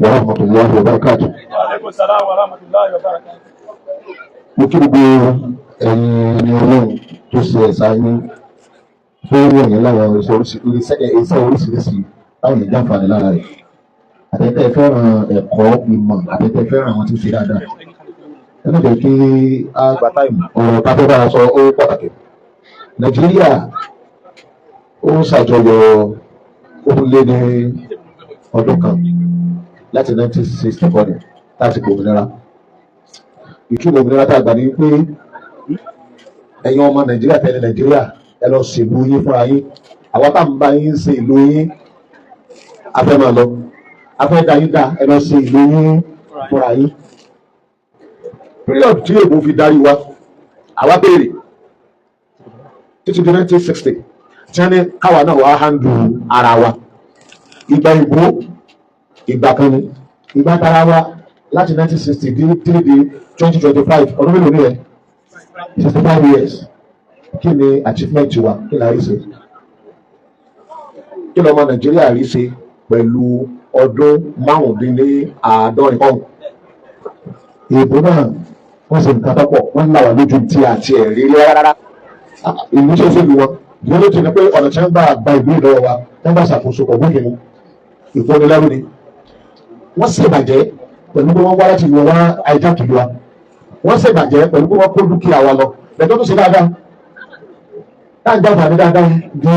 Wa rahmatullahi wa barakatuh. Wa alaikum salam wa rahmatullahi wa barakatuh. Mo kí gbogbo ẹ̀yin ẹni Ọlọ́run tó ṣe ẹ̀sà yín fún wọ̀nyí láwọn iṣẹ́ oríṣiríṣi táwọn èèyàn jàǹfààní lára rẹ̀. Àtẹ̀tẹ̀ fẹ́ràn ẹ̀kọ́ ìmọ̀, àtẹ̀tẹ̀ fẹ́ràn àwọn tí ń ṣe dáadáa. Ẹ má jẹ́ kí a gba time. Ọ̀rọ̀ tá a fẹ́ bára sọ ó pàtàkì. Nàìjíríà ó ń ṣàjọyọ̀, ó ń lé ní ọdún kan láti 1964 ni láti gbòmìnira. Ìtumọ̀ òmìnira tá a gbà ní pé ẹ̀yin ọmọ Nàìjíríà tẹ̀lé Nàìjíríà, ẹ lọ ṣèlú yín fúnra yín. Àwa tá à ń bá yín ṣe ìlú yín, a fẹ́ máa lọ, a fẹ́ dá yín dá, ẹ lọ ṣe ìlú yín fúnra yín. Period tí èbó fi darí wa, àwa béèrè títí di 1960 tí wọ́n ní káwa náà wàá handle ara wa. Ìgbà ìbò ìgbà kan ni, ìgbà tara wa láti 1960 dé three di 2025, ọdún mélòó ni ẹ? 65 years. Kí ni achievement wa? Kí la rí ṣe? Kí lọ́mọ Nàìjíríà rí ṣe pẹ̀lú ọdún 75 kọ́hún? Èèbó náà wọ́n ṣe nǹkan tó pọ̀, wọ́n ń là wá lójú tí a ti ẹ̀ rí rárá. Ìlú ṣe é lu wọn ìwọ́n ló ti ní pé ọ̀nà tí wọ́n gbà gba ìlú ìlọ́wọ́ wa, tí wọ́n bá ṣàkóso kọ̀ bófin mu, ìkónilẹ́rú ni. Wọ́n ṣèbàjẹ́ pẹ̀lú pé wọ́n wá láti ìlú wọn hijack ìlú wa. Wọ́n ṣèbàjẹ́ pẹ̀lú pé wọ́n kó dúkìá wa lọ. Bẹ̀tọ́ tó ṣe dáadáa táà ń jàǹfààní dáadáa di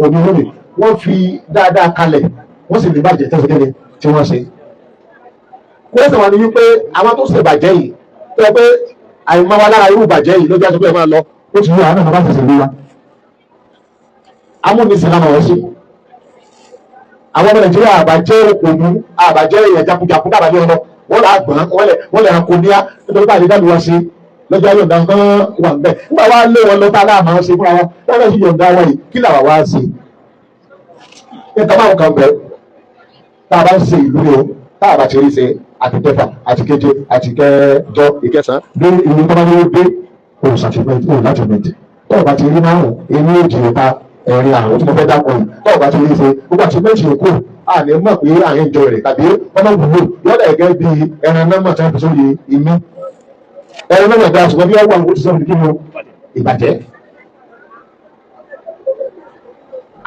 òní lónìí, wọ́n fi dáadáa kalẹ̀, wọ́n sì ní bàjẹ́ tẹ́sí kéde tí wọ́n ṣe. Kó ẹsẹ̀ wà ní wípé àwọn tó ṣèbàjẹ́ yìí tó yẹ pé àìmọ́ wa lára irú ìbàjẹ́ yìí ló jẹ́ àti pé ẹ máa lọ, ó ti yọ àwọn náà bá ṣẹ̀ṣẹ̀ lé wa. Amúnisìn làwọn wọ́n ṣe. Àwọn ọmọ Nàìjíríà àbàjẹ́ òpònú, àbàjẹ́ èèyàn jakujaku dábàá ní ọlọ wọ́n là gbọ́n, wọ́n lè ranko níyà nítorí bá àdédá lu wọn ṣe lọ́jọ́ ayọ̀ nǹkan wà ń bẹ̀. Nígbà wá lé wọn lọ tá a láàmú ṣe fúnra wa lọ́wọ́ sí yọ̀ǹda wa yìí, kí làwa wá ṣe? Nípa báwọn kan bẹ̀ tá a bá ń ṣe ìlú ni o, tá a bá ti rí ṣe àti kẹfà àti keje àti kẹjọ ìkẹsàn dé ìlú tó bá ní ó dé òun ṣàfihàn òun láti mẹ́tì tó o bá ti rí márùn inú èjì ìta ẹ̀rin àrùn tí mo fẹ́ dákọ̀ yìí, tó o bá ti rí ṣe gbogbo àti méjì yòókù, a ní mọ̀ pé à ń jọ rẹ̀ tàbí ọmọ wúlò yọ̀dà gẹ́gẹ́ bí ẹran náà mọ̀ tí wọ́n fi sórí imí. Ẹran náà dáa, ṣùgbọ́n bí wọ́n wà wọ́n ti sọ̀rọ̀ kí ni ìbàjẹ́.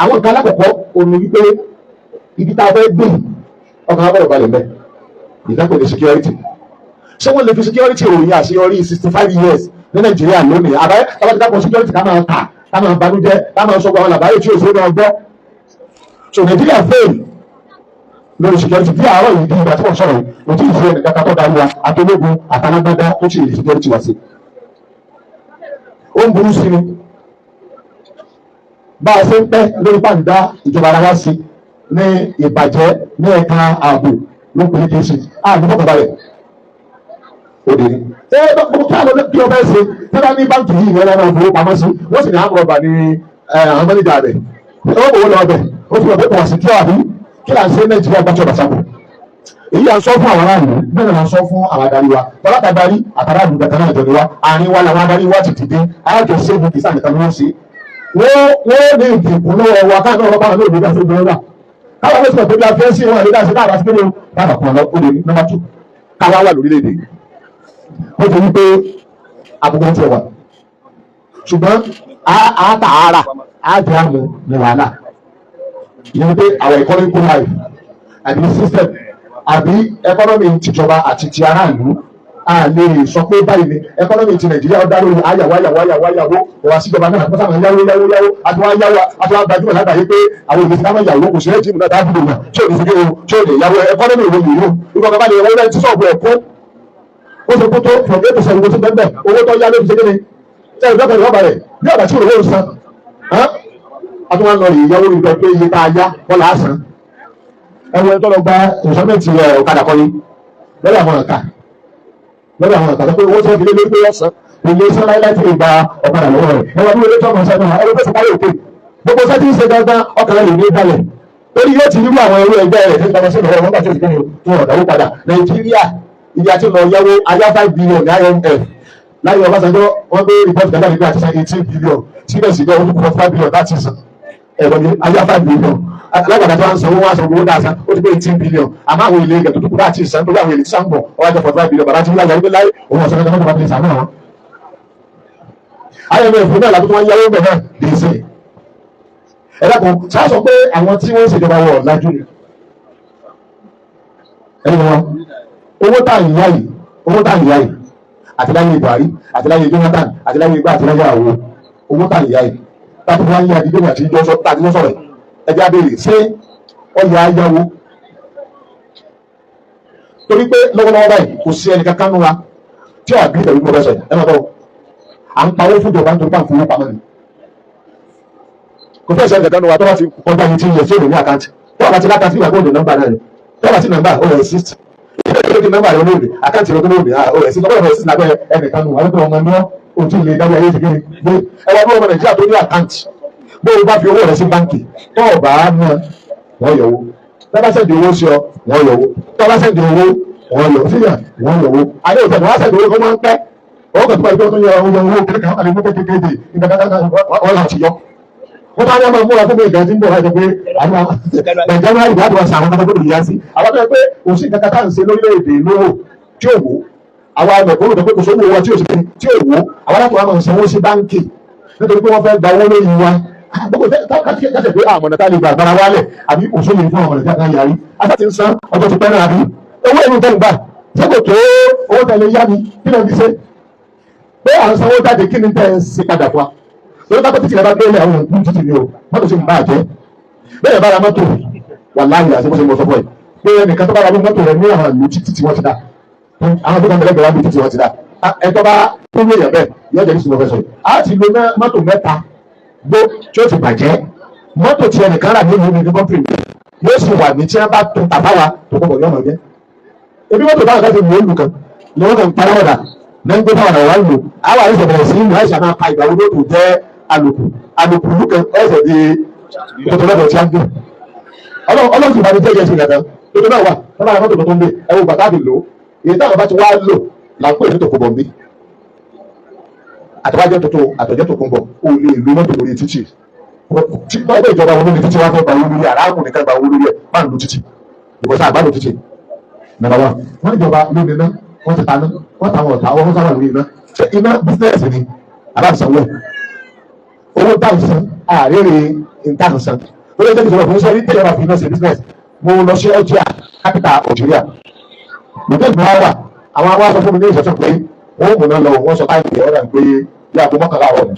Àwọn nǹkan alákọ̀ọ́kọ́ òní wípé ibi tá a fẹ́ gbé ọkàn abọ́dọ̀ balẹ̀ mẹ́ ìdápò ní security. Ṣé wọ́n lè fi security ròyìn àṣeyọrí 65 years ní Nàìjíríà lónìí? Àbáyé tábàtí dápọ̀ security, ká máa kà, ká máa banújẹ́, ká máa sọ gbọ́ àwọn làbáyé tí ò sí máa gbọ́. So Nàìjíríà fail lórí security. Bí àárọ̀ yìí di ìgbà tí wọ́n sọ̀rọ̀ yìí, kò tí ì fi ẹnì kankan tó darí wa, àtológun àtàlágbádá, tó sì rí security wá sí. Ó ń burú sí ni bá a ṣe ń pẹ́ lórí pàǹdà ìjọba ara wa sí ní ìbàjẹ́ ní ẹ̀ka ààbò ló ń pè ní kí n ṣe ààbò fọkànbalẹ̀ òde ni. Ṣé gbogbo kí àwọn kí wọ́n fẹ́ ṣe tí wọ́n ní báńkì yìí ìwé ẹ̀rọ ìfowópamọ́ sí, wọ́n sì ní àmúrọ̀bà ní àwọn manager rẹ̀, ó wò ó lọ ọbẹ̀, ó fi ọbẹ̀ pọ̀ sí kí àbí kí là ń ṣe Nàìjíríà gbàtsọ̀ bàṣàkù. Èyí à ń sọ fún àwọn aráàlú, bẹ́ẹ̀ là ń sọ fún àwọn adarí wa. Tọ́lá àtàràlù gbàtà náà jọ ni wa, àárín wa làwọn adarí wa ti dìde àjọ ṣégun kìí sàmì kan ló ń ṣe. Wọ́n ní ìdìbò lọ́wọ́ wa káàná ọlọ́pàá náà ló dá sí ìgbìmọ̀ wa, káwọn ló sọ pé bí a fẹ́ sí wọn àdéhùn àti káàbà sí kéde káàbà kan lọ. Ó lè ní number two, káwá wà lórílẹ̀‐èdè, ó ti wí pé àbùkù ti wà, ṣùgbọ́n a tààrà a jẹ́ àmú ní wàhálà ìyẹn pé our economic life àbí system àbí economy tìjọba àti ti aráàlú, a lè sọ pé báyìí ni economy ti Nàìjíríà. Ó dá lórí ayàwó ayàwó ayàwó ayàwó kò wá síjọba náà kó sábà yáwó yáwó yáwó àti wá yáwó àti wá gbajúmọ̀ lágbàáyé pé àwọn òbí ká máa yàwó. Kò sí regime náà dáàbò náà tí ò ní fi kéwò tí ò lè yáwó. Economy ìwé yìí ó ìgbà kan bá lè wọlé tí sọ̀bù ẹ̀kọ́ ó ṣe kótó from A to Z owó tó bẹ́ẹ̀ owó tó yá ló fi ṣe kéde sẹ́yìn lọ́kàn ìwọ́n balẹ̀ bí ọ̀bà tí òwò ń san àti wọn lọ yìí yáwó nípa pé iye tá a yá kọ́ là á san. Ẹwọ tó lọ gba installment ọ̀kadà kọ́ni lọ́dọ̀ àwọn ọ̀kà tó pé owó tí wọ́n fi lé lórí pé ọ̀sán kò lè san láíláí tí ì gba ọ̀kadà lọ́wọ́ rẹ̀. Ẹwọ ní ilé tó ọmọ sẹ́nu ẹwọ tó ti parí òkè gbogbo sẹ́tí ń ṣe gangan, ọkàn rẹ̀ lè ní balẹ̀ torí yóò ti rírú àwọn ẹrú ẹgbẹ́ rẹ̀ tó ń gbàgbọ́ sí ìlọ́wọ́ wọn gbà tí ó ti kéde tó ọ̀dàwó padà. Nàìjíríà ibi àti lọ yáwó ayá 5 billion ní IMF láyé Ọbásanjọ́, wọ́n gbé report gbàgbà nígbà tí san 18 billion, síbẹ̀síbẹ̀ ó tún kọ́ 5 billion láti san. Ẹ̀rọ ní ayá 5 billion Alágbàdá tó wá ń sanwó wá sanwó owó dáa san, ó ti pé 18 billion. Àmọ́ àwọn ilé ìgbà tó kù láti san tó àwọn èlé tí sàn bọ̀, ó wá jẹ́ 45 billion. Bàbá tí wọ́n yára wípé láyé òun ọ̀sán kankan tó bá ti sàn náà. IMF náà látó wọ́n yáwó bẹ̀ náà lè ṣe. Ẹ dákun, sáà sọ pé àwọn tí wọ́n ń ṣèjọba wọ̀ lájú ni ẹni wọn. Owó tá à ń yá yìí, owó tá à ń yá yìí, àti láyé Buhari, àti láyé Jonathan, àti láyé igbá, àti láyé àwo, owó tá à ń yá yìí tàbí wọn yá dídé àti ìjọ sọ tàbí wọn sọ̀rọ̀, ẹjẹ abéèrè, ṣé ọyà ayáwó? Torí pé lọ́wọ́lọ́wọ́ báyìí, kò sí ẹnì kankan nù wa tí ò àgbẹ̀ pẹ̀lú pọfẹsọ. Ẹ máa bọ̀, à ń pawó fún ìjọba nítorí pé à ń fowó pamọ́ ni. Kò fẹ́ sẹ́ni kankan nù wa tó bá ti kọjá yìí tí ń yẹ tí ò ní account. Tó bá ti l' account, ìgbà gbọ́dọ̀ nọ́mbà náà ni. Tó bá ti nọ́mbà, ó exist. Ìgbà nọ́mbà rẹ̀ olóòdì, account rẹ̀ olóòdì, ó exist. Ọgbọ́dọ̀ exist lábẹ́ ẹnìkan nù àwọn ọmọ ní o tún lè dáwọ́ ayé ìṣègbè gbé. Ẹ wá bí ọmọ Nàìjíríà tó ní account, bó o bá fi owó rẹ̀ sí báńkì, tó o bá ná, wọ́n yọ owó. Tó bá send owó sí ọ, wọ́n yọ owó. Tó bá send owó, wọ́n yọ síyàn, wọ́n yọ owó. Ayé òtẹ̀ wọ́n send owó kó máa ń pẹ́. Owó kan tó bá yẹ tó yẹ owó owó kékeré kan àlè mú kékeré nígbà kan wọ́n láti yọ. Wọ́n bá ní ọmọ múra fún mi ìgbà tí ń bọ̀ láti pé àwọn Nàìjíríà ìgbà tó wà sí àwọn ọmọ tó yá sí àwọn tó yẹ pé kò sí nǹkan kan tá à ń ṣe lórílẹ̀‐èdè lówó tí ò wó. Àwọn àmọ̀kúrò tó pé kò sówó wa tí ò sí tí ò wó. Àwọn aláàtọ̀ wa máa ń sanwó sí báńkì nítorí pé wọ́n fẹ́ gba owó lórí wa. Gbogbo káṣẹ̀ pé àmọ̀nà tá a lè gbà agbára wálẹ̀ àbí òṣèlú fún àwọn ọ̀nà tí a kan yarí asa ti ń san ọjọ́ ti pẹ́ náà, àbí owó ìlú tẹ́ ń gbà, ṣé kò tó owó tẹ̀lé yá mi? Kí ló ń fi ṣe pé à ń sanwó jáde? Kí ni tẹ́ ẹ ṣe padà fún wa? Torí kápẹ́ títì rẹ bá gbélé, àwọn òkú títì ni o, mọ́tò sì ń bá àjẹ́ bẹ́ẹ̀ bá ra mọ́tò wà láàyè àti bó ṣe mọ̀ sọ fún ẹ pé ẹnìkan tó bá ra mọ́tò rẹ ní àwọn ìlú títì tí wọ́n ti dá, àwọn tó kàn mẹ́lẹ́gbẹ̀ẹ́ wá bí títì wọ́n ti dá, ẹ tó bá tó ní èèyàn bẹ́ẹ̀ yóò jẹ́ ní sinmi ọ̀fẹ́ sọ yìí. A ti lo mọ́tò mẹ́ta gbó tí ó ti bàjẹ́. Mọ́tò tí ẹnìkan rà nínú ní kọ́ńtírì yóò sì wà ní tí wọ́n bá tún tàbá wa tó kọ́ bọ̀ yọ̀ọ́ mọ̀ jẹ́. Ebi mọ́tò táwọn kan ti mú olù kan ni wọ́n kàn ń parọ́ ọ̀dà ní ń gbé táwọn àwọn lò. Àwọn àìsàn bẹ̀rẹ̀ sí ìlú àìsàn máa pa ìgbà wo ló tó jẹ́ àlòkù àlòkù ìlú kan ẹ̀sẹ̀ di tuntun lọ́dọ̀ tí a ń gbé. Ọlọ́run sì bá ní jẹ́jẹ́ sí ìgbàdàn tuntun náà wà tọ́lá mọ́tò tuntun gbé. Ẹ̀wọ̀n bàtà ti lò èyí táwọn bá ti wá lò là ń pè ní tòkó bọ̀m̀bí àtọ́wájẹ́ tuntun àtọ̀jẹ́ tó kún bọ̀. Ó lè lo mọ́tò lórí títì tí báyìí ìjọba wọn lórí títì wá fẹ́ gba owó lórí àràmù nìkan, gba owó lórí ẹ̀ máa ń lo títì ìbọ̀sẹ̀ àgbà lo títì. Number one, wọ́n níjọba lónìí iná, wọ́n ti taná, wọ́n ta àwọn ọ̀tá wọ́n sábà lórí iná. Ṣé iná business ni aláǹsanwó owó tá à ń san àárẹ̀rẹ̀ ìta ń san lórí ẹjẹ́ ìjọba fún sẹ́rí tẹ̀lé wà fún iná ṣe business? Mo lọ sí Algiers, capital Algeria. Mo tẹ́ ìgbà wà àwọn àwọn sọ fún mi ní ìṣẹ̀ṣẹ̀ pé wọ́n mú náà lọ. Wọ́n sọ táìmù yẹn, ọ̀rẹ́ pé bí aago 11 àárọ̀ ni.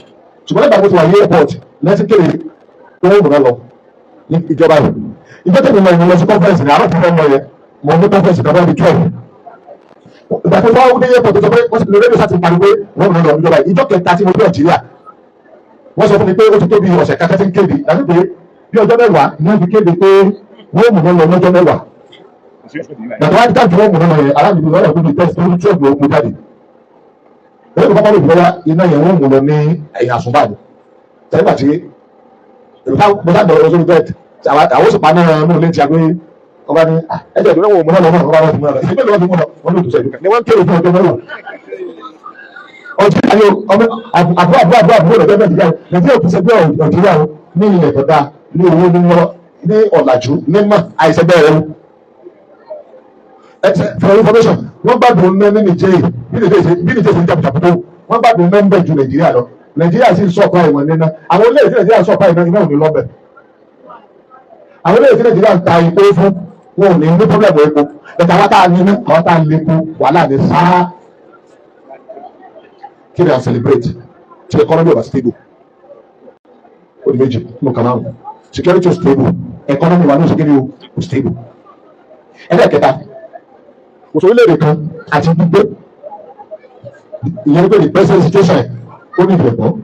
Ṣùgbọ́n nígbà tó ti wà ní airport lẹ́sìn kéde pé wọ́n mú náà lọ ní ìjọba yìí. Ìjọ tẹ̀lé lọ, ìmọ̀ lọ sí conference ní àárọ̀ tó fẹ́ lọ yẹn. Mo ní conference kan bá di 12. Ìgbà tó wá dé airport tó sọ pé wọ́n ti lọ rédíò sáà ti pariwo pé wọ́n mú náà lọ níjọba yìí. Ìjọ kẹta tí mo dé Algeria, wọ́n sọ fún mi pé ó ti tó bí ọ̀sẹ̀ kankan tí ń kéde láti pé bí ọjọ́ 10 ní wọ́n fi kéde pé wọ́n mú náà lọ lọ́jọ́ 10. Gbàtọ́ wá dájú wọ́n mú náà lọ yẹn, arábìnrin lọ́rọ̀ tó di test tó ní 12 ló mú jáde. Wọ́n ní kọ́kọ́ lè bọ́yá iná yẹn wọ́n mú lọ ní ẹ̀yìn àsùnbà ni tẹ́lẹ̀ tí mo sá dọ̀rọ̀ sórí bed. Àwọn sì pa náà nù létí àgbé ọba ní ẹjẹ ìdúró wò mú náà lọ náà. Ọba wọn ti mú náà lọ ìdílé wọn ti mú lọ, wọn ní òtúnṣe ìdúkẹ́ ni wọ́n ń kéde fún ọjọ́ 10. Algeria ni ọmọ àbúrò àbúrò àbúrò àbúrò lọ́jọ́ Nàìjíríà. Nàìjíríà òtúnṣe bí Algeria ní ilẹ̀ tó dáa, ní owó, ní wọ́n ní ọ̀làjú, ní mọ̀ àìsàn bẹ́ẹ̀ rẹ̀. For information, wọ́n gbádùn ní Niger. Bí Niger ṣe ń jàpùjàpù tó, wọ́n gbádùn mẹ́ńbẹ̀ ju Nàìjíríà lọ. Nàìjíríà sì ń sọ̀kọ́ ìwọ̀n níná. Àwọn orílẹ̀-èdè Nàìjíríà ń sọ̀kọ́ iná, iná ò ní lọ́bẹ̀. Àwọn orílẹ̀-èdè Nàìjíríà ń ta epo fún wọn ò ní ní problem epo ẹ̀ka. Àwọn tá a ní iná, àwọn tá a lè epo, wàhálà ní sáá. Kí ni à celebrate tí economy ò bá stable? Ó di méjì nínú kàmáhùn. Security ò stable, economy wà ní oṣù kí ni o stable. Ẹlẹ́ẹ̀kẹta, kò sọ orílẹ̀-èdè kan àti gbígbé ìyẹn pé the present situation ó ní ìfẹ̀kọ́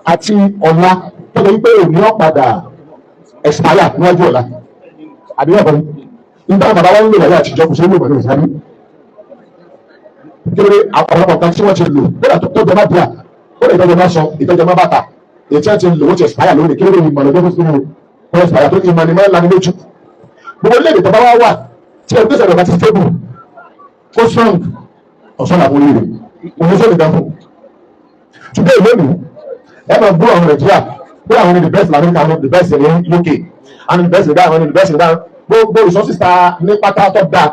àti ọ̀la tó lè wípé òní ọ̀padà expire níwájú ọ̀la àbí wọ́n kọ́ ni. Nígbà bàbá wọn ń lò wáyé àtijọ́, kò sí lò wọ́n ní ìsáré. Kí ló dé? Ọ̀pọ̀lọpọ̀ kan tí wọ́n ti lò kódà tó jẹ má bíà, ó lè tọ́jú má sọ ìtọ́jú má bàtà, èyí tí wọ́n ti lò, ó ti expire lónìí. Kí ló dé? Ìmọ̀ lọ́jọ́ fún mi wọ́n expire tó ìmọ̀ ni máa ń lani lójú. Gbogbo orílẹ̀-èdè tó bá wá wà tí ẹgbẹ́ sọ̀rọ̀ bá ti stable kó strong, ọ̀sán làwọn orílẹ̀ òun sọ̀rọ̀ ìdá fún. Today lónìí, ẹ máa gbọ́ àwọn Nàìjíríà pé àwọn ní the best lamẹ́ríkà, àwọn the best ní UK. Àwọn university dáhùn, àwọn university dáhùn, gbogbo resources ta ní pátá tó dáa,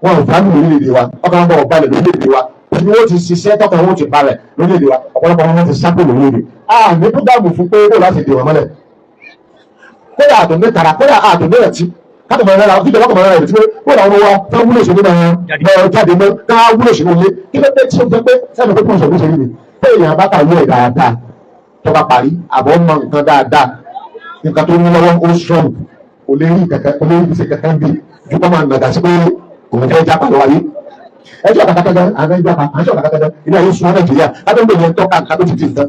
wọn ò fánù lórílẹ̀-èdè wa. Ọkàn wọn bọ̀ balẹ̀ lórílẹ̀-èdè wa. Òbí wọn ti ṣiṣẹ́ tọkàn wọn ti balẹ̀ lórílẹ̀-èdè wa. Ọ̀pọ̀lọpọ̀ wọn ti sápò lórílẹ̀-èdè. A ní púrógámù fún pé kó láti dè wọ́n mọ́lẹ̀. Kódà àtò ní tara, kódà àtò ní ẹ̀tí kátó mọ̀ náírà kíjọba kọ̀ mọ̀ náírà ìrètí pé kódà àwọn wa tó wúlò sínú náà jáde mọ́ ká wúlò sínú ilé. Kí ló dé tí ó jẹ́ pé sẹ́ni pé kò sọ̀rọ̀ sẹ́yìn ni pé èèyàn bá kàwé ẹ̀ dáadáa, tó bá parí àbọ̀ mọ nǹkan dáadáa, nǹkan tó ní lọ́wọ́ ó strong, kò lè rí kankan, kò lè rí ṣe kankan bí ju kọ́ máa nàgà sí pé òun fẹ́ jápa lọ wáyé. Ẹjọ́ ọ̀kadà kankan àwọn jápa, àjọ ọ̀kadà kankan ilé ayé sun Nàìjíríà látọ̀ yẹn tọ́ka nǹkan tó ti di nǹkan.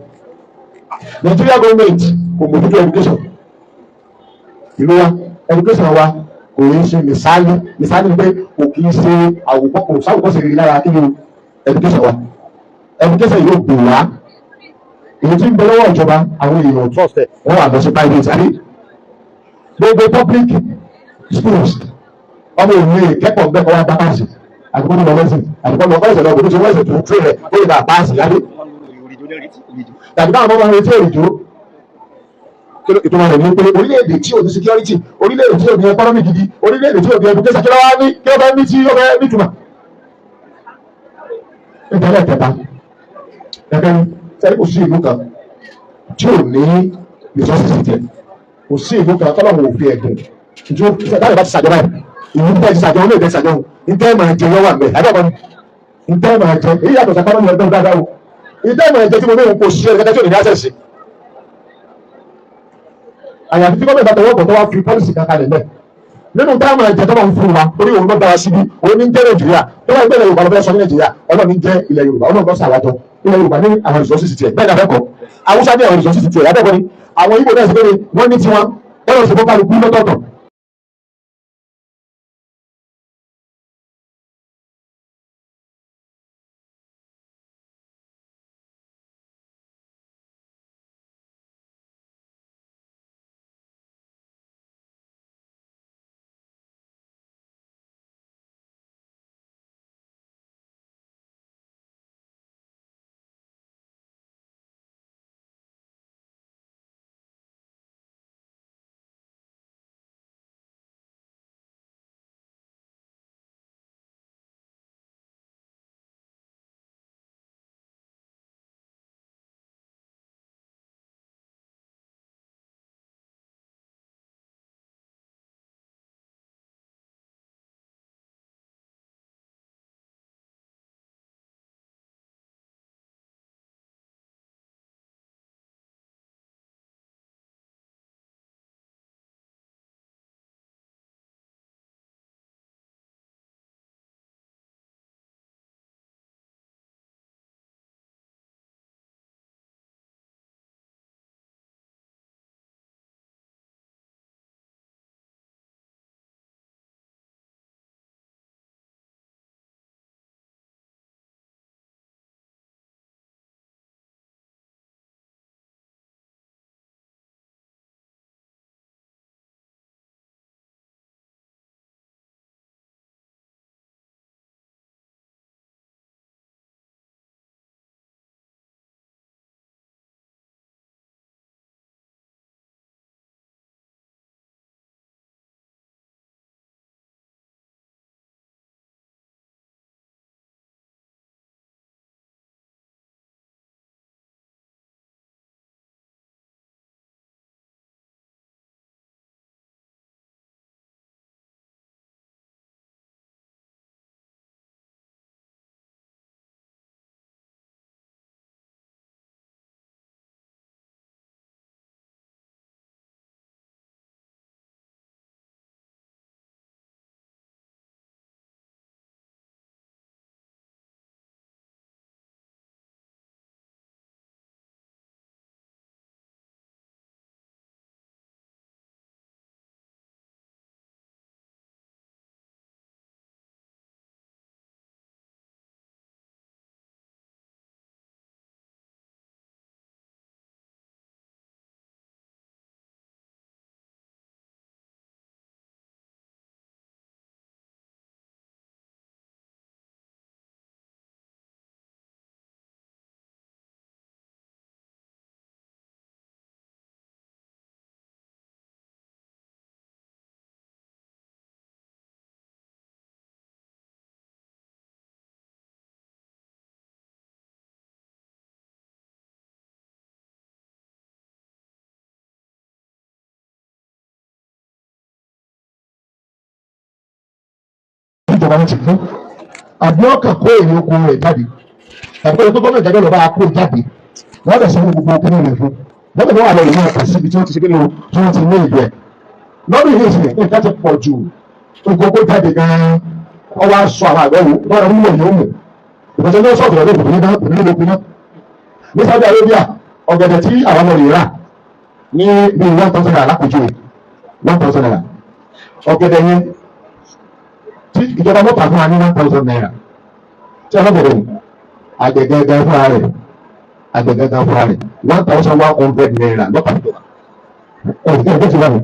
Nàìjíríà gọ́ọ̀mẹ̀ntì kò mójútó education ìlú wa. Education wa kò ní ṣe mísáálí mísáálí pé kò kì í ṣe àwòkọ́, kò sáwòkọ́ ṣe rí lára kí ni education wa. Education yóò gbò wá. Èyí tí ń bẹ lọ́wọ́ ìjọba, àwọn èèyàn trust ẹ̀, wọ́n wà lọ sí private àbí gbogbo public schools. Ọmọ òun lè kẹ́kọ̀ọ́ bẹ́ẹ̀ kọ́ wá bá páàsì àdúgbò lọ lẹ́sìn àdúgbò lọ ọ̀sẹ̀ lọ kò tó ṣe wọ́n ẹ̀sẹ̀ tó ń tún rẹ̀ ó lè bá páàsì lábẹ́ tàbí káwọn ọmọ máa ń retí èrìjó. Ìtumọ̀ rẹ̀ ní pé orílẹ̀-èdè tí ò ní security, orílẹ̀-èdè tí ò ní economy gidi, orílẹ̀-èdè tí ò ní education, kí ló wá ní, kí ló fẹ́ ní tí ó fẹ́ nítumọ̀. Nítorí ẹ̀kẹta ẹ̀kẹ́ sẹ́ni, kò sí ìlú kan tí ò ní resources tiẹ̀. Kò sí ìlú kan tọ́lọ́run ò fi ẹ̀dùn ìjọ táyà bá ti ṣàjọba yìí. Ìlú tẹ́ ti ṣàjọ, olóògbé ṣàjọ, ntẹ́ máa jẹ yọ wà mẹ́ àbẹ́ ọ̀pọ̀ ntẹ́ máa jẹ. Èyí yàtọ̀ sàpamọ́ ní ọdún dáadáa o. Ntẹ́ máa jẹ tí mo ní òun kò sí ẹ̀rọ kẹ́kẹ́ tí ò ní ní access sí. Àyàfi tí gọ́ọ̀mẹ̀ntì àtọwọ́ bọ̀ tó wá fi policy kan kalẹ̀ mẹ́ nínú táwọn máa jẹ tó máa ń fún wa, torí òun ló dára síbi òun ní jẹ́ Nàìjíríà. Tó bá gbé ilẹ̀ Yorùbá lọ fẹ́ sọ ní Nàìjíríà, Ọlọ́run ní jẹ́ ilẹ̀ Yorùbá, Ọlọ́run ló ṣàwájọ ilẹ̀ Yorùbá ní àwọn resources tiẹ̀. Bẹ́ẹ̀ ni abẹ́kọ̀ Haúsá ní àwọn resources tiẹ̀, abẹ́kọ̀ ni àwọn Ìgbò náà sì pé wọ́n ní tiwọn. Ọlọ́run sì fún kálukú lọ́tọ̀ọ̀tọ̀. ìjọba wọn ti fún àbí ọkàn kó èrè oko rẹ̀ jáde tàbí kó gọ́ọ̀mẹ̀ntì jáde lọ́ba kó jáde wọ́n bẹ̀ sanwó gbogbo kíní rẹ̀ fún wọ́n bẹ̀ wọ́n wà lọ ìlú ọkàn síbi tí wọ́n ti ṣe kíni o tí wọ́n ti ní ìlú ẹ̀ lọ́dún yìí sì nǹkan ti pọ̀ jù nǹkan kó jáde gan-an wọ́n wá sọ àwọn àgbẹ̀ wò wọ́n rẹ̀ wúlò yóò mú ìfọ̀sẹ̀ ní sọ̀tọ̀ lọ́dún kò ní náà kò ní lóko náà ní Saudi Arabia ọ̀gẹ̀dẹ̀ tí àwọn ọmọ rẹ̀ rà ní bíi ₦1,000 lápèjúwe ₦1,000 ọ̀gẹ̀dẹ̀ yẹn tí ìjọba mọ́ta fún wa ní ₦1,000 tí ọlọ́gẹ̀dẹ̀ yìí àgbẹ̀gẹ̀gẹ̀ fúnra rẹ̀ àgbẹ̀gẹ̀gẹ̀ fúnra rẹ̀ ₦1,100 lọ́pàá ìjọba ọ̀gẹ̀dẹ̀ ti wà ní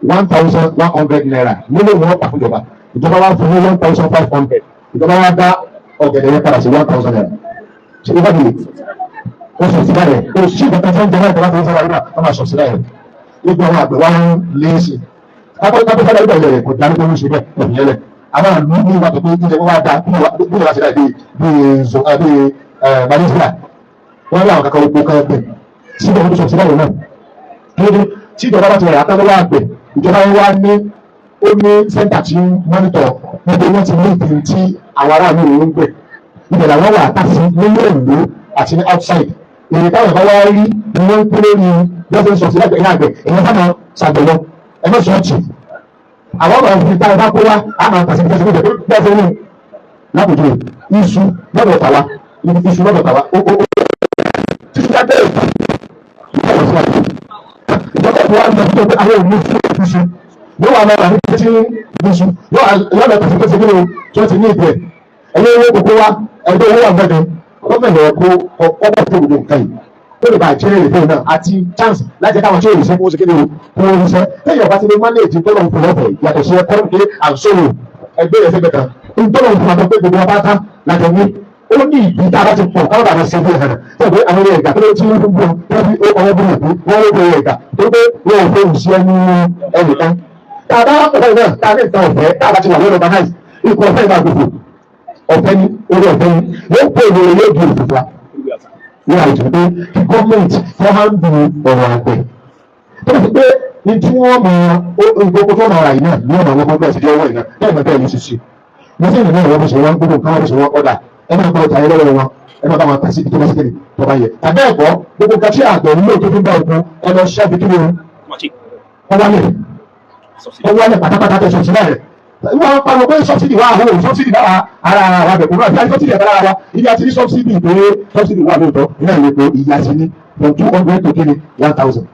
₦1,100 nílé ìwọ̀n ọ̀pá fúnjọba ìjọba wa fún ní 1,500 ìjọba wa dá ọ̀gẹ̀dẹ̀ yẹn padà sí ₦1,000 ṣe é bá mi ó sọ sí báyẹn ó sì bàtà fún ìjọba ìjọba fún ìjọba ìjọba máa sọ sí báyẹn gbogbo àwọn àgbẹ̀ wa ń lé sí i kápẹ́ sábà ìgbà yẹn kò dáná tó ń ṣe bẹ́ẹ̀ ọ̀hún yẹn lẹ̀ àwọn àlù ní ìwà tó pé ilẹ̀ wọn wá da bí wọ́n ṣe dá bíi bíi Malaysia wọ́n rí àwọn kankan oko kan gbẹ̀ síbẹ̀ wọ́n tó sọ sí báyẹn náà kílódé tí ìjọba bá ti rẹ̀ àtàlọ́wọ́ àgbẹ̀ ìjọba wa ní ó ní sẹ́ńtà tí ń mọ́nítọ̀ níbi wọ́n ti ní ìpín tí àwọn aráàlú ń gbẹ̀ ibẹ̀ làwọn wà á sí nínú ìlú àti ní outside èrè táwọn bá wá rí ni wọ́n ń kú lórí lọ́sẹ̀ sọ̀tì lágbẹ̀ẹ́ àgbẹ̀ èèyàn sábà ṣàgbẹ̀ lọ ẹ má sọ ọ̀tì àwọn ọmọ òfin táwọn bá kó wá á máa pàṣẹ ìfẹsẹ̀ níbẹ̀ bẹ́ẹ̀ fún mi lápòjú iṣu lọ́dọ̀ tàwa iṣu lọ́dọ̀ tàwa ó ó títí ká bẹ́ẹ̀ ìjọba ìwà ń lọ sí pé àwọn òun fún iṣu yóò wà lọ́wọ́ àti tí iṣu yóò lọ pàṣẹ pèsè nínú tí wọ́n ti ní ìbẹ̀ ẹ̀yẹ owó kókó wa ẹgbẹ́ owó wà mẹ́rin gọ́ọ̀mẹ̀ntì ọkọ̀ ọkọ̀ tó gbogbo nǹkan yìí ó lè bá jẹ́ èrè fún náà àti chance láti jẹ́ káwọn tí ò rí sẹ́ kó ṣe kéde o kó o ríṣẹ́ téèyàn bá ti lè manage tó lọ́n fún lọ́fẹ̀ẹ́ yàtọ̀ sí ẹkọ́ pé à ń sọ̀rọ̀ ẹgbẹ́ rẹ̀ sẹ́gbẹ̀ kan tó lọ́n fún àtọ́ pé gbogbo wa bá tán láti ní ó ní ìdí tá a bá ti pọ̀ káwọn bá ṣe fún ẹ̀hàn tó pé àwọn ilé ẹ̀gà tó lè tí wọ́n fún bọ́ wọ́n fi ọwọ́ bú òkú wọ́n ló gbé ẹ̀gà tó pé wọ́n ò fóun sí ẹnu ẹnìkan tá a bá pọ̀ báyìí náà tá a ní nǹkan ọ̀fẹ́ tá a bá ti wà lọ́dọ̀ organize ikú ọ̀fẹ́ ìgbà gbogbo ọ̀fẹ́ ni orí ọ̀fẹ́ ni yóò pè ní orí yóò di òfin wa ní àwùjọ pé kí gọ́ọ̀mẹ̀ntì fọ́ máa ń du ọ̀rọ̀ àgbẹ̀ tó ti pé ní tí wọ́n mọ gbogbo tó máa rà yìí náà ní ọ̀nà àwọn ọmọ ẹ̀sìn ọwọ́ yìí náà láì máa bẹ́ẹ̀ ní ṣíṣe mo sì ní ìwọ́n bó ṣe wọ́n gbogbo nǹkan wọ́n bó ṣe wọ́n ọ̀dà ẹ máa gba ọjà yẹn lọ́wọ́ wọn ẹ máa bá wọn tà sí ibi tó bá sí kéde tó bá yẹ tàbí ẹ̀kọ́ gbogbo nǹkan tí àgbẹ̀ nílò tó fi ń bá oko ẹ lọ ṣẹ́ fi kí ni o wọ́n wálẹ̀ pátápátá tẹ̀ sọ̀tì náà rẹ̀ wọ́n pariwo pé sọ́bsidì wà àwọn sọ́bsidì náà ara àwọn àgbẹ̀kùn náà àti sọ́bsidì ẹ̀ka lára wa ibi àti ní sọ́bsidì pé sọ́bsidì wà lóòótọ́ iná ìlú pé ìyá sí ní from 200 to kí 1,000.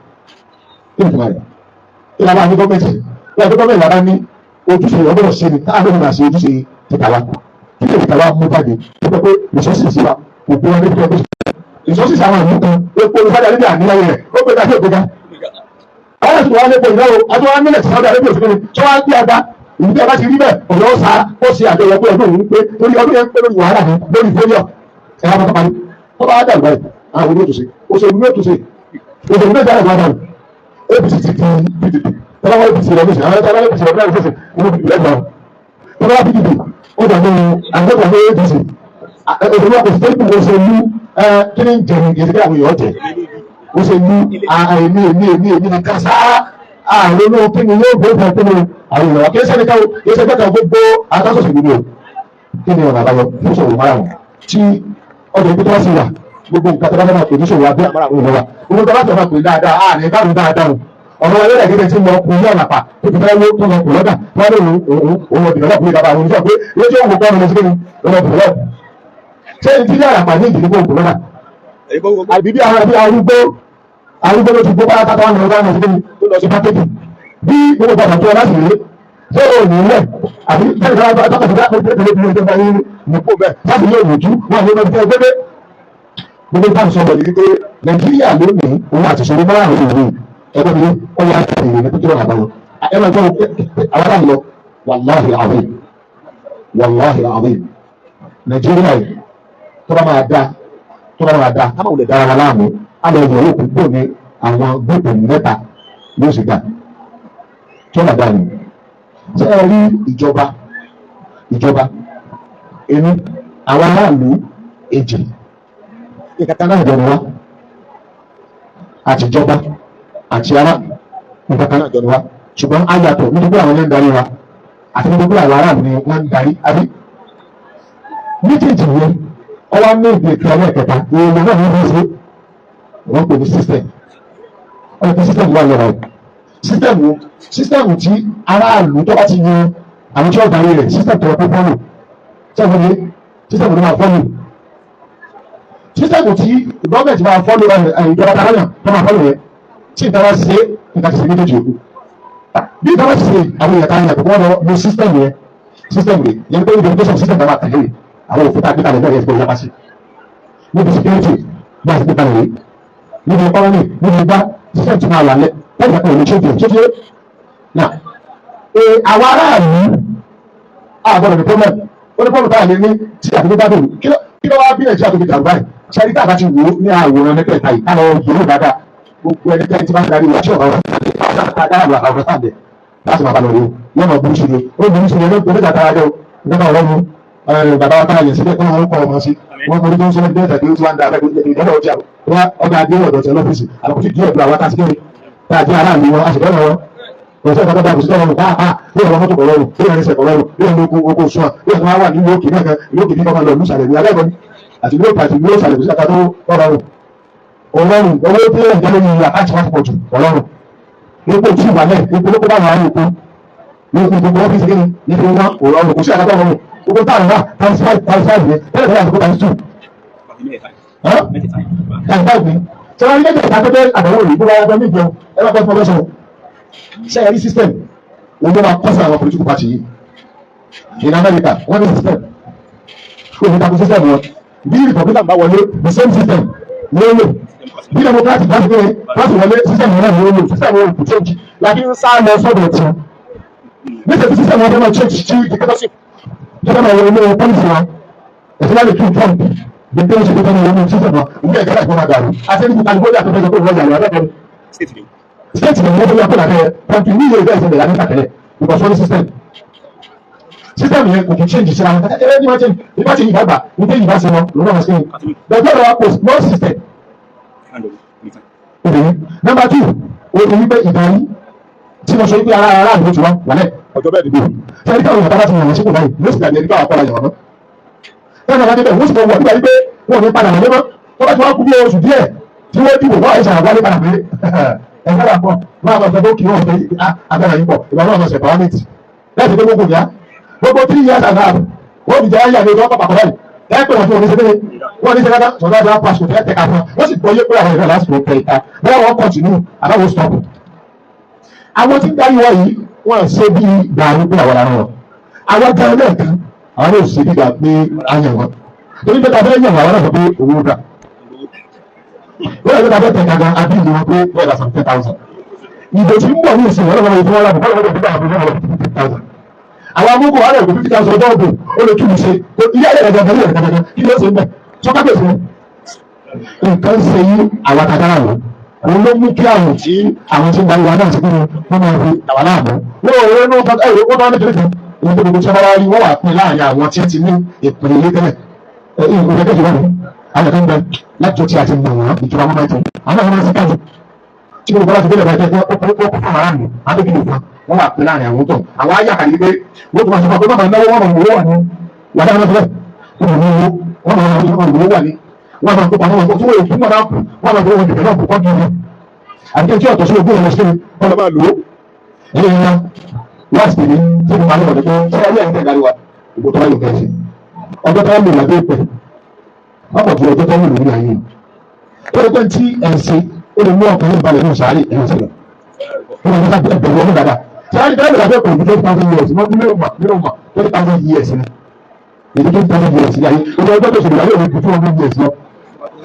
Kí ni ìtumọ̀ rẹ̀? Kí ni àwọn gọ́ọ̀mẹ̀ntì? Wọ́n àti gọ́ọ̀mẹ̀ntì wà ní ojúṣe ọgbọ́dọ̀ ṣe ni táwọn náà ṣe ojúṣe títà wa. Kí ni ìtàwa mú jáde? Ó pẹ́ pé resources wa kò gbé wọn níbi ọdún. Resources àwọn ìlú kan epo olùfàdà níbi àníyáwó rẹ̀ ó gbé dájú ògbéga. Àwọn ìṣòwò wa lépo ìnáwó àti wọn nílẹ̀ tí Saudi Arabia òṣèlú tí wọ́n á gbé àgbá ìdí ọba ti rí bẹ́ẹ̀ ọ̀yọ́ sá ó ṣe àjọyọ̀ pé ọdún òun pé torí ọdún yẹn ń pé lórí wàhálà ní lórí fẹ́líọ̀ ẹ̀rọ àbọ̀tọ̀ parí tó bá dàrú báyìí àwọn olóòtú ṣe òṣèlú yóò tún ṣe òṣèlú méjì àrẹ gbọ́dọ̀ APC ti di PDP tọ́lá wọn APC rẹ̀ lóṣù àwọn tọ́lá APC rẹ̀ lóṣù wọn PDP lẹ́gbọ̀n tọ́lá PDP ó dàbí àwọn ọ̀dọ́ APC òṣèlú àkọsí òṣèlú kí ni jẹ̀rù ìdílé àwọn èèyàn jẹ òṣèlú èmi èmi èmi èmi nìkan sáá ààrẹ ló kí ni yóò gbé fún ọkùnrin àwọn èèyàn kí ẹsẹ̀ nìkan kí ẹsẹ̀ gbẹ́kan gbogbo àtàkùn ìlú o kí ni ọ̀nà àbáyọ fún ṣòwò márùn tí ọjà ibi tó wá sí wà gbogbo nǹkan tó bá fẹ́ máa pè ní ṣòwò abẹ́ àmàrà àwọn èèyàn wa gbogbo tó bá fẹ́ máa pè dáadáa à ní báwo dáadáa o ọ̀rọ̀ ẹlẹ́dàá gẹ́gẹ́ tí mo kú ní ọ̀nà pa tó ti fẹ́ wó tó lọ kù lọ́dà wọ́n lè òun ọ̀dìnà lọ́kùnrin bàbá àwọn oníṣẹ́ pé ilé tí òun kọ́ ọ̀nà sí kíni lọ́dọ̀ dìbẹ́lọ́pù ṣé ní tí yàrá pàdé ìdílé kó òkú lọ́dà àbí bí àwọn arúgbó arúgbó ló ti gbó pátá táwọn ọmọ ọmọ ọmọ tó lọ sí pákéjì bí gbogbo bàbá tó ọlá sì rí ṣé o ní ilẹ̀ àbí bẹ́ẹ̀ ni wọ́n bá tọ́ka sí pé nípò bẹ́ẹ̀ láti ní òwòjú wọn ní ọmọdé ẹgbẹ́ gbogbo táwọn sọ̀rọ̀ yìí pé Nàìjíríà lónìí òun àti ìṣòro márùn-ún ìlú ẹgbẹ́ mi ó yà á tẹ̀lé ní kótó àbáyọ ẹ máa gbọ́ àwọn aláǹ lọ wàláhì àwìn wàláhì àwìn Nàìjíríà yìí tó bá máa dá tó bá máa dá ká máa wulẹ̀ dára wa láàmú á lọ yọ̀ òkú gbò ní àwọn gbòòpù mẹ́ta yóò sì gbà tó bá dáa ni ṣé ẹ rí ìjọba ìjọba inú àwọn aráàlú èjì ìkàtà náà jọ ni wá àtijọba àti ará ìkàtà náà jọ ni wá ṣùgbọ́n a yàtọ̀ nítorí àwọn ẹlẹ́ńdarí wa Àti gbogbo àwọn aráàlú ni wọ́n ń darí àbí méjèèjì yẹn. Ọwọ́ ní ìdè kan ẹlẹ́ẹ̀kẹta, èèyàn náà ní wọ́n ṣe, wọ́n pè ní system. Wọ́n pè system wà lọ́wọ́. System wo? System tí aráàlú tó bá ti yan àwọn tí wọ́n darí rẹ̀, system tó yẹ kó follow. Sẹ́wọ̀n ní system tó máa follow, system tí gọ́ọ̀mẹ̀ntì máa follow, ìjọba tààrà tó máa follow yẹn. Tí ìta bá ṣe, nǹkan ti ṣe méjèèjì òkú. Bí ìta bá ṣe, àwọn èèyàn kan yàn kó wọ́n lọ lo system yẹn. System rẹ̀ yẹn pé implementation system náà máa tẹ̀lé rẹ̀. Àwọn òfin tá a gbé kalẹ̀ náà yẹ kó yapa sí níbi security bí a ti gbé kalẹ̀ rẹ̀, níbi economy, níbi igbá, system ti máa wà lẹ̀ lẹ́yìn ìgbà kan ò ní change ẹ̀ tó ti náà. Àwọn aráàlú àgbọ̀dọ̀ ní problem. Ó ní problem táyà lé ní tí àti nígbà tó kí ló wá bí Nàìjíríà tó fi dàrú báyìí. Ṣẹ́rí tá a bá ti wò ó ní àwòrán mẹ́tẹ̀ẹ̀ta yìí, káwọn yòówù dáadáa, gbogbo ẹnikẹ́ni tí bá ń darí wa tí ọ̀rọ̀ dáadáa àwọn sáàdẹ̀ láti máa bá lọ rí o, yóò máa burú sí ni. Ó burú sí ni ó ní kàtàrà jẹ́ o. Nígbà ọlọ́run bàbá wa táyà yẹn síbẹ̀ kọ́ wọn kọ́ ọmọ sí wọn kọ́ ní tó ń sọ bẹ́ẹ̀ tàbí ó ti wá ń da abẹ́ ìdọ́dọ̀ ọjà wọn ọ̀gá adé ọ̀dọ̀ tẹ lọ́fíìsì àlọ́kùn tí díẹ̀ ọ̀dọ̀ àwọn tá a ti kéré tá a jẹ́ aráàlú wọn a sì fẹ́ràn wọn. Kò sí ọ̀gá kò sí ọ̀rọ̀ pàápàá bí ọ̀rọ̀ mọ́tò kò rọrùn, bí ọ̀rọ̀ ẹsẹ̀ kò rọrùn, bí ọ̀rọ̀ oko oko sùn, bí ọ̀rọ̀ wà ní ìlú òkè náà kan, ìlú òkè ní kọ́ máa lọ ìlú ìsàlẹ̀ ní abẹ́ẹ̀kọ́ ni àti ìlú òkè àti ìlú ìsàlẹ̀, kò sí àtà tó rọrùn. Ọlọ́run owó tí ẹ̀ ń jẹ́ lórí àkáǹtì wọn ti pọ̀ jù. Ọlọ́run epo tí wà lẹ̀, epo ló kó bá wà á oko ní oko gbogbo ọ́fíìsì kí ni ní fi wọn kò rọrùn, kò sí àtà tó rọrùn. Gbogbo táwọn wà times five, times five yẹn tẹ́lẹ̀ tẹ́lẹ̀, àti times two, times five ni. Ṣé wọ́n ní méjèèjì tó dé àdánwò yìí? Gbogbo àwọn ọmọ ìjọ ẹ bá gbọ́ fún ọlọ́sọ̀rọ̀. Ṣé ẹ rí system òun ló máa kọ́ sí àwọn political party yìí? In America, wọ́n ní system. Òun tako system wọn. Bí Republican bá wọlé, the same system ló lò. Bí Democratic bá ti gbé bá ti wọlé, system wọn náà ló lò. System wọn kò change láti ń sá lọ sọ́dọ̀ tí nítorí system wọn fẹ́ máa change sí dictatorship tó fẹ́ máa wọ inú policy wọn, especially through Trump. Dictatorship tó fẹ́ máa wọ inú system wọn, ìgbẹ́ ìgbẹ́ ìgbẹ́ máa dàrú. Àti ẹni California tó fẹ́ sọ pé wọ́n yàrá abẹ́kọ̀ọ́ state ni wọ́n fẹ́ yà kó lábẹ́ country ní ìyẹn ìgbẹ́ ìṣẹ̀lẹ̀ lábẹ́ kàtẹ́lẹ̀, because wọ́n ní system. System yẹn kò kì í change síra wọn. Ẹ ní wọ́n change ní bá change ìbá gbà ní tẹ́yìn ìbá ṣe wọn lòun náà ṣe bẹ́ẹ̀ lọ́wọ́. Kò no system obìnrin. Number two, obìnrin pé ìdarí tí mo sọ wípé ara ara àdúgbò tí wọ́n wàlẹ̀ ọjọ́ bẹ́ẹ̀ dìbò sẹ́ni káwọn èèyàn bá ti yàn wọ́n sípò báyìí, ló sì dàbí ẹni káwọn akọ́ra yàn wọ́n mọ́. Náà bá débẹ̀, wọ́n sì mọ̀ wọ́n nígbà wípé wọ́n ò ní padà wọlé mọ́. Tó bá ti wá kú bí oṣù díẹ̀ tí wọ́n dìbò, wọ́n àìsàn àwálé padà pé ẹ̀ka wà pọ̀ máa ma sọ pé kí wọ́n fẹ́ agbára yìí pọ̀. Ìgbà náà sọ empowerment láti pé gbogbo ìyá gbogbo 3 years and a half wọ́n fi jẹ́ ayé àti ọjọ́ pàpà báyìí. Ẹ pé wọ́n fún wọn ní sẹ́dẹ̀ wọ́n ní sẹ́dẹ̀ sọ̀dọ̀ àti apá sọ̀tẹ̀ tẹ̀ka fún wọn, wọ́n sì gbọ́ yé pé àwọn ìrọ̀lẹ́ lásìkò tẹ̀ ìta bẹ́ẹ̀ wọ́n continue àbáwọ̀ stop. Àwọn tí ń darí wọ́n yìí, wọ́n ṣe bí gbàrú pé àwọn ará wọn, àwọn gan lẹ́ẹ̀kan, àwọn yóò ṣe bí gbà pé àyàn wọn torí pé tàbí ẹ̀yàn àwọn náà sọ pé owó dà wọ́n yẹ kó tàbí tẹ̀ gangan àbí ìlú wọn pé wọ́n yà sàn 10,000. Ìbò tí ń bọ̀ ní ìsìn wọn lọ́wọ́ ìfowó wọn lọ́wọ́ ìfowó 50,000. Àwọn amúgbò wà lẹ́gbẹ̀ẹ́ 50,000 ọjọ́ ọdún ó lè túlù ṣe ilé ayé ẹ̀rọ gẹ́gẹ́ ẹ̀rọ gẹ́gẹ́. Kí ló ṣe ń bẹ̀ sọ́kà pèsè nǹkan ṣe yí àwọn àtàkàrà wọn. Òun ló mú kí àwọn tí àwọn tí ń darí wa náà ṣe kí ni wọ́n máa fi dàwà láàmú. Wọ́n ò wọ́n ní ẹ̀rọ wọ́n bá ní kékeré kan òun tó gbogbo tí wọ́n bá rí, wọ́n wà pín láàrin àwọn tí ti ní ìpín ilé tẹ́lẹ̀. Ẹ̀ ìgbẹ́ kẹ́kẹ́ wọ́n àwọn kan bẹ láti tí a ti mọ̀ wọ́n ìjọba wọn máa ti àwọn náà wọ́n máa ti kájú tí gbogbo bá ti délẹ̀ báyìí tẹ́ ó kó fún aráàlú adékìlì fún wọn wà pín láàrin àwọn tó àwọn ayé àkàlí pé wọ́n tún máa sọ fún pé bàbá náwó wọn mọ̀ owó wà ní wà dáná fẹ́ wọn mọ̀ owó wọn mọ̀ owó wà ní wọn máa kópa wọn tó wọ́n fún wọn náà kù wọn máa fọwọ́ dìbò náà kù kọ́ kiri àti tí ọ̀tọ̀ sí ogún ọmọ sí wọn lọ máa lò ó. Ẹ̀yìn ńlá láti tèmi tí mo máa ń lọ pé ṣé ẹ̀yìn ẹ̀yìn tẹ̀gárí wa ògbó tó bá yọ kẹ́sì ọjọ́ tó ń lò lábẹ́ ìpẹ́ ọkọ̀ ju ọjọ́ tó ń lò ní ayé ó lè pẹ́ tí ẹ̀ ń ṣe ó lè mú ọkàn yìí balẹ̀ ní ìsàárè ẹ̀yìn sílẹ̀ ó lè ní ká bẹ̀rù ọdún dáadáa. Sáré bẹ́ẹ̀ lè lábẹ́ pẹ̀lú 20,000 years mọ́ mílíọ̀nù mà mílíọ̀nù mà 20,000 years ni èdè 20,000 years ní ayé. Ọjọ́ ọjọ́ tó ṣèlú ayé òní ju 200 years lọ.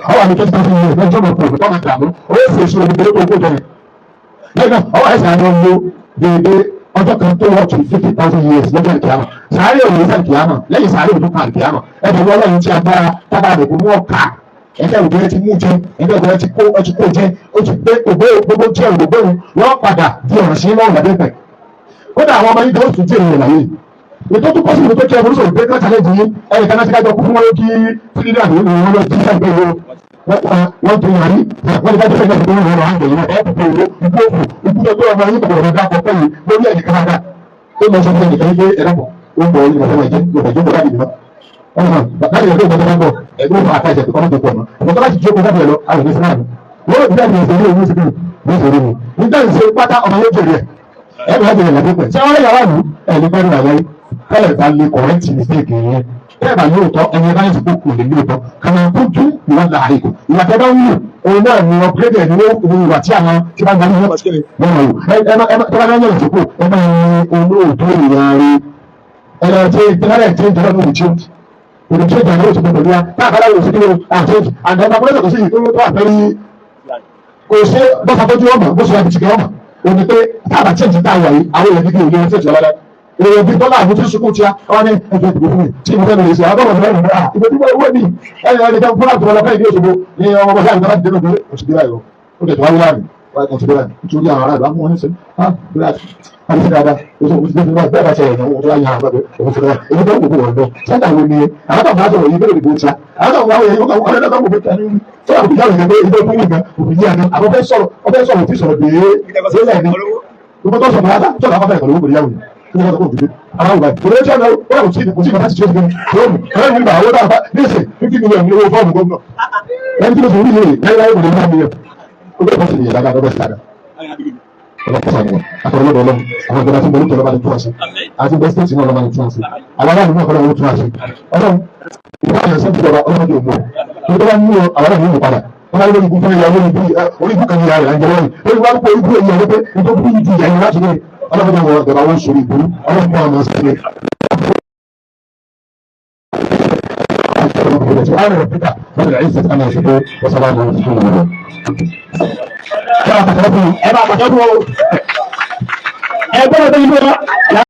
Àwọn àmì 20,000 years lọ́jọ́ mọ̀ pé òfin máa dààmú ó sì èso omi tó kó jọ yẹn lẹ́yìn náà. Ọwọ́ ẹ̀sìn àwọn ọmọ déédéé ọjọ́ kan tó wọ́n tún 50,000 years lọ́jọ́ ìkìyàmà. Sáré òun sáré ìkìyàmà lẹ́yìn sáré òun tó kàn ìkìyàmà ẹ̀dẹ̀ wọ́n lọ́yìn tí agbára tábà rẹ̀ kò mú ọ̀ka ẹ̀fẹ́ òjò ẹ ti mú jẹ, ẹ̀fẹ́ òjò ẹ ti kó ẹ ti kó jẹ, ó ti gbé ògbé gbogbo jẹ ògbó òun wọ́n padà di ọ̀rọ̀ sí lọ́rùn lábẹ́ pẹ̀. Kódà àwọn ọmọ yìí tó tún jẹ́ ìrìn láyé ètò tó pọ̀ sí ìlú tó jẹ́ ìbúrúsọ̀ ìgbé kan challenge yìí. Ẹnì kan náà ti kájọ kú fún wọn kí tírídà ní ìlú wọn lọ sí ìgbé ìlú wọ́n ti yàrí wọ́n ti kájọ fẹ́ náà tó ń rọrùn àgbẹ̀ yìí ẹ̀ kúkú owó ikú òfò ikú tó gbé ọmọ yìí kò rọ̀ dákọ̀ pẹ̀lú lórí ẹ̀nì kan dáadáa. Ó lọ sọ fún ẹnìkan wípé ẹ̀rọ ó ń bọ̀ ìmọ̀ fẹ́ máa jẹ́ ìmọ̀ ìjókòó láti ìmọ̀. Láti ìjọba ìjọba ìjọba ẹgbẹ́ òfin àtàṣe tó kọ́ mọ́tò pọ̀ mọ́. Ọ̀pọ̀ tó bá ti jókòó láti ẹ̀ lọ, àwọn ìgbésẹ̀ náà ni. Wọ́n rò bí àmì ìṣòro òun sì ní ìṣòro mi. Nígbà ìṣe pátá ọmọ yóò jèrè ẹ̀. Ẹ bá jèrè lọ́dún pẹ̀. Ṣé wọ́n lè yàrá ìlú? Ẹ lè gbẹ́rù àyáyé. Tẹ́lẹ̀ bá lè correct mistake yẹn. Tẹ́lẹ̀ bá lóòótọ́ ẹni ẹ bá yẹn sọ́kò kò lè lóòótọ́. Kàmá tó ju ìwà láàrin kù. Ìwà tẹ́ bá ń wù òun náà ni upgrade ẹ̀ ní òun ìwà tí àwọn tí bá ń darí yẹn wọ́n wò. Ẹ má ẹ má tẹ́ bá ń yẹn sọ́kò ẹ máa ń olóòótọ́ ìyá rẹ̀. Ẹ lọ ṣe ìtẹ́lẹ̀ tí ìjọba ní òun òun tí ìjọba ní òun ti gbọdọ̀ wá. Táà bá láwọn òṣèlú àti àgbẹ̀ ọmọ akọ́lẹ́sọ̀ kò sí ìtòwó tó àfẹ́rí kò ṣe bọ́sà tó ju ọmọ bó ṣe wà bìtìkẹ́ ọmọ òní pé táàbà tí èjì tá a wà yìí àwọn èèyàn gidi òní ẹni tí èjì ọlọ́dẹ èèyàn bíi tọ́lá àwọn tí ń sunkún tíá wọn ní ẹjọ́ ìdìbò fún mi tí mo fẹ́ lè ṣe àbọ̀wọ̀ fún mi ìbò tí mo wé mi ẹni ẹni jẹun fúnra tó lọ fẹ́ ìdí Òṣogbo ní ọmọ bọ́sà ìjọba ti dé lóde oṣù dé báyìí ó tẹ̀ tó wáyé láàmì oṣù dé báyìí nítorí àwọn aráàlú àwọn ọmọ ẹsẹ̀ ah bí a ti dáadáa oṣù oṣù dé báyìí bẹ́ẹ̀ bá ṣe ẹ̀yàn òun tó wáyé àwọn ọmọ oṣù dé báyìí èyí tó ń gbogbo wọn lọ sẹ́ńtà wo ni àwọn tó ń bá sọ̀rọ̀ yìí bẹ́ẹ̀ lè gbó tíá àwọn tó ń bá wọ̀nyí wọ́n kàn wọ́n kàn wọ́n tó yà kó yàrá ìgbẹ́ ìgbẹ́ fún ìgbẹ́ òfin yíyá ni àwọn fẹ́ sọ̀rọ̀ ọfẹ́ sọ̀rọ̀ tí sọ̀rọ̀ dé délẹ̀ ni gbogbo tó sọ̀rọ̀ yàtọ̀ sọ̀rọ̀ àwọn fẹ́ pẹ̀lú òkú yàwó kí wọ́n sọ pé òkú àwọn òbí kò lè ṣe ọ̀nà ó yà kò sí kò sí ìgbà tí ó ti gbé ọ̀rẹ́ mi gbà owó náà ní ìsìn 50 million ní owó fọ́ọ̀mù gómìnà ẹni tí mo sì rí yìí láyé láyé kò lè ní mílíọ̀nù ó bẹ́ẹ̀ fọ́ọ̀sì yẹn dáadáa lọ́bẹ̀ sí dáadáa ọlọ́pàá sàmúwà àtọ̀rọ̀ lọ́dọ̀ ọlọ́run àwọn ìjọba tí mo lókè lọ́ba ní tún àṣẹ àti bẹ́ẹ̀ stéètì náà lọ́ba ní tún àṣẹ àwọn aráàlú náà kọ́ lọ́wọ́ tún àṣẹ ọlọ́run ìwà àyàn sẹ́ńtì ìjọba ọlọ́run yóò mú ọ tó bá mú ọ àwọn aráàlú yóò padà wọn bá lórí ikú fún ìyá olórí orí ikú kan ní ìyá rẹ̀ àjẹwọ́ rẹ̀ lórí wàá kó ikú èyí ọ̀rẹ́ pé nítorí kú ju ìyá yẹn láti ní ọlọ́run yóò wọ ìjọba wọn sórí ìbú ọlọ́run kọ́ ọmọ sílẹ̀. سبحان ربك رب العزة عما يصفون وسلام على المرسلين. ẹ bá pàtàkì ẹ bá pàtàkì ẹ gbọ́dọ̀ tó yí fún wa.